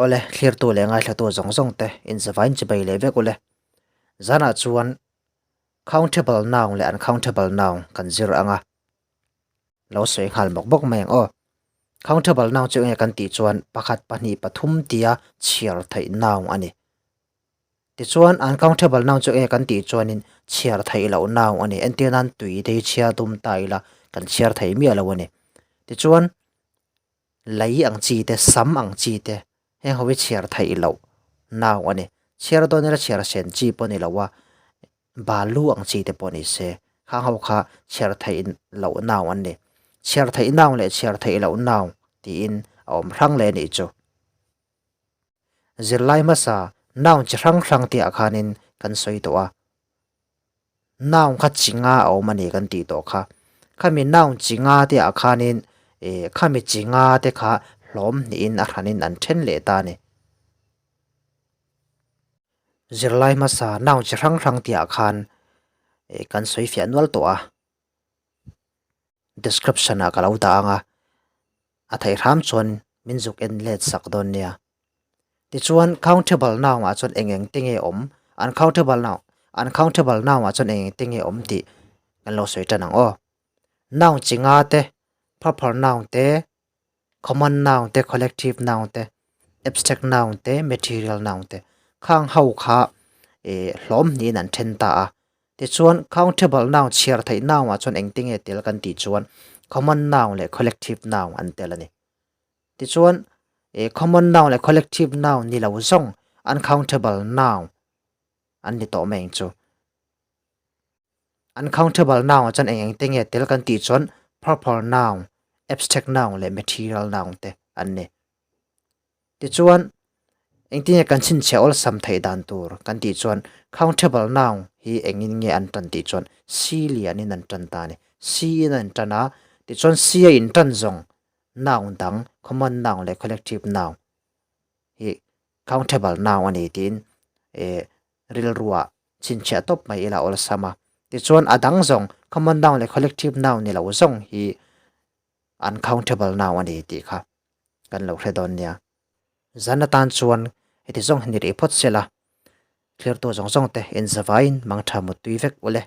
Awle, thlirtu leh ngaithlatu zawng zawng te inzavain chibai leh vek ule. Zanah chuan countable noun leh uncountable noun kan zir ang a. Lo sawi nghal bawk bawk mai ang aw. Countable noun chu enge kan tih chuan pakhat, pahnih, pathum tia chhiar theih noun a ni. Tichuan uncountable noun chu enge kan tih chuanin chhiar theih loh noun a ni. Entir nan tui te hi chhiar tum ta ila kan chhiar thei miah lo a ni. Tichuan lei ang chi te, sam ang chi te heng ho hi chhiar theih loh noun a ni. Chhiar dawn ila chhiar sen chi pawh a ni lo a, balu ang chi te pawh ni se khang ho kha chhiar theih loh noun an ni. Chhiar theih noun leh chhiar theih loh noun tiin a awm hrang leh a nih chu. Zirlai hmasa noun chi hrang hrang tih ah khanin kan sawi tawh a, noun kha chi nga a awm a ni kan tih tawh kha. Khami noun chi nga te ah khanin ih khami chi nga te kha hlawm hnihin a hranin an then leh ta a ni. Zirlai hmasa noun chi hrang hrang tih ah khan ih kan sawi fiah nual tawh a, description ah ka lo dah ang a. A theih hram chuan min zuk en let sak dawn nia. Tichuan countable noun ah chuan eng eng te nge awm, uncountable noun, uncountable noun ah chuan eng eng te nge awm tih kan lo sawi tan ang aw. Noun chi nga te, proper noun te, common noun te, collective noun te, abstract noun te, material noun te khang ho kha ih hlawm hnihin an then ta a. Tichuan, countable noun chhiar theih noun ah chuan engti nge tel kan tih chuan common noun leh collective noun an tel a ni. Tichuan, ih common noun leh collective noun ni lo zawng uncountable noun an ni tawh mai ang chu. Uncountable noun ah chuan eng engte nge tel kan tih chuan proper noun, abstract noun leh material noun te an ni. Tichuan, engtin nge kan chhinchhiah awlsam theih dan tur kan tih chuan countable noun hi engin nge an tan tih chuan C lianin an tan ta a ni. C in an tan a, tichuan C a intan zawng noun dang common noun leh collective noun hi countable noun a ni tiin eh rilruah chhinchhiah tawp mai ila awlsam a. Tichuan a dang zawng common noun leh collective noun ni lo zawng hi uncountable noun a ni tih kha kan lo hre dawn nia. Zan atan chuan heti zawng hi ni rih phawt se la, thlirtu zawng zawng te inzavaiin mangtha muttui vek ule.